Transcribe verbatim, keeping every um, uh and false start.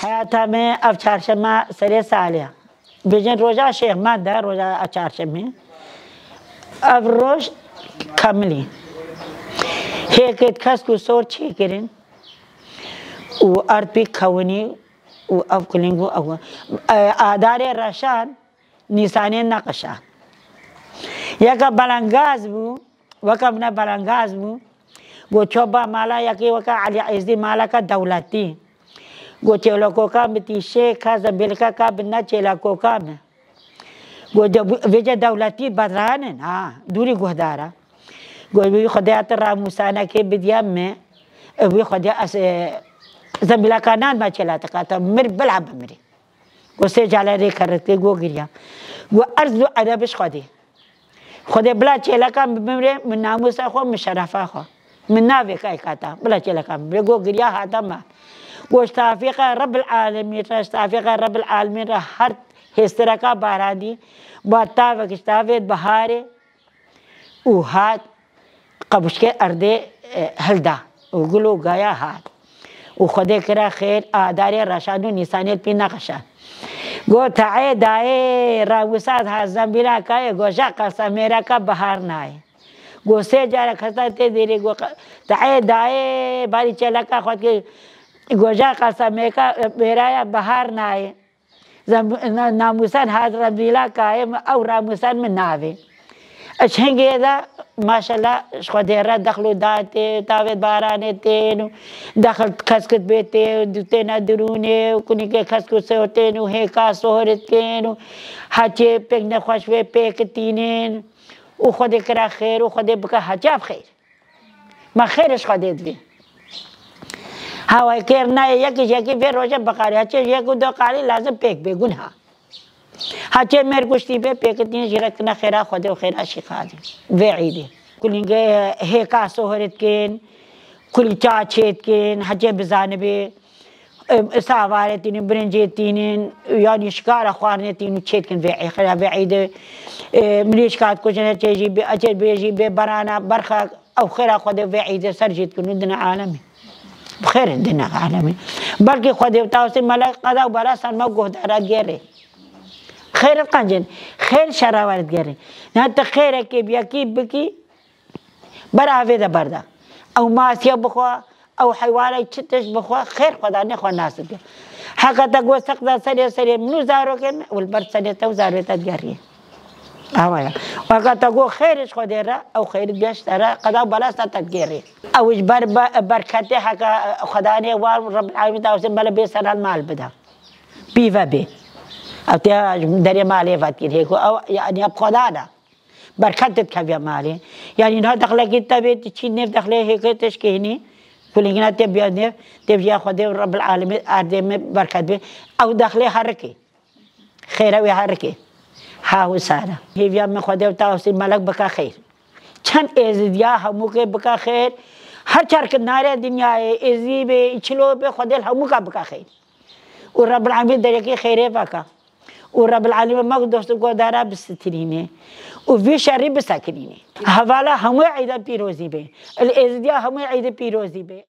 Heyata me ev çarşema serê salê. Bêjin roja Şêxmend e, roja çarşemê. Ev roj kemilî. Hêkêt kesk û sor çêkirin û erd pî kewinî û ev kuling û ew, e, adarê reşan, nîsanê neqişan. Yeka belengaz bû, weka min e belengaz bû. Got, ço ba mala yekê weke Elî Êzdî, maleke dewletî. Got, çêlekoka min tîşê ka, zembilkeka bi ne çêlekoka min. Got, de, vêce dewletî bedranin, ha, dûrî guhdara. Got, wî Xwedê tu ramûsanekê bidiya me, e, wî Xwedê ez, e, zembileka nan me çêletika te, mir bila bimirî. Got, sê cale rê kerit, lê got giriya. Got, erz û edeb ji Xwedê. Xwedê bila çêleka min bimrê, min namûsa xwe, min şerefa xwe. Min navê kayka ta, bila çêleka min bimrê. Got, giriya hata me. Got, ji tafîqe Rebbil Alemîn re, ji tafîqe Rebbil Alemîn re her hêstireka barandî, ba tavek ji tavê biharê, û hat, qebûşkê erdê, e, hilda û gul û gaya hat. Û Xwedê kira xêr, adarê reşan û nîsanê pî neqişan. Got, teê dayê rawisa ha zembîla kayê, goja qelsa mêreka bihar nayê. Got, sê carek heta tê dêrê, got, teê dayê barî çêleka xwe dikê, goja qelsa mêka, mêraya bihar nayê. Zem-, na-, namûsan hat Rebîla kayê min, ew ramûsan min navê. Ez hingê de, maşallah, ji Xwedê re dexl û datê, tavê baranê tên û dexl keskit bê tê û têne dirûnê û kunîkê kesk û sor tên û hêka sohrit kên û heçê pêk nexweş vê pêk tînin û Xwedê kira xêr û Xwedê bike heçav xêr. Me xêr ji Xwedê divê. Hawayê kêr nayê, yekî ji yekî vê roje biqarî. Heçê ji yek û du qarî lazim pêk bê, gunha. Heçê mêr kuştî bê, pêkitîn jî re dikine xêra Xwedê û xêra Şîxadî. Vê îdê. Kulîngê hêka sohir dikin, kulî ça çê dikin, heçê bizanibê. Em, savarê tînin, birincê tînin, yanî şikara xwarinê tînin û çê dikin vê ê-, xêra vê îdê. E, mirîşka dikujin, heçê jî bê, heçê bê jî bê berana, berxa, ew xêra Xwedê vê îdê ser jî dikin û dine alemê. Bi xêr dine alemê. Belkî Xwedê û Tawsê melek qeda û bela ser me guhdara digêrê. Xêr diqencin, xêr şera we digerê. Ne tu xêrekê bi yekî bikî, ber avê de berda. Ew masiya bixwe, ew heywanê çi tişt bixwe, xêr xwe da nêxwe nas dike. Heka te got seqda serê serê min û zarokê min, û li ber serê te û zarokê te digeriyê. Awa ya. Heka te got xêr ji Xwedê re, ew xêr digeş te re, qeda û bela ser te digeriyê. Ew ji ber be-, berketê heka Xwedanê war Rebbil Alemîn Tawsê mele bê seran mal bida. Pîve bê. Ew tê derê malê vetkir hêko. Ew, yani, ev Xwedan e. Berket dikeviya malê. Yani, niha dexlekî te bê, tu çî nêv dexlê hêkê te şikênî. Kulîngina tê biya nêv, tê biya Xwedê û Rebbil Alemîn erdê me berket bê. Ew dexlê herikê. Xêra wê herikê. Ha û sara. Hêviya min Xwedê û Tawsê melek bike xêr. Çend êzidiya hemûkê bike xêr. Her çar kinarê dinyayê êzidî bê, çilo bê, Xwedê li hemûka bike xêr. Û Rebbil Alemîn derekê xêrê veke. Û Rebbil Alemîn me dostê guhdara bisitirîne. Û vî şerî bisekinîne. Hevala hemû îda pîrozî bê. Li êzidiya hemû îdê pîrozî bê.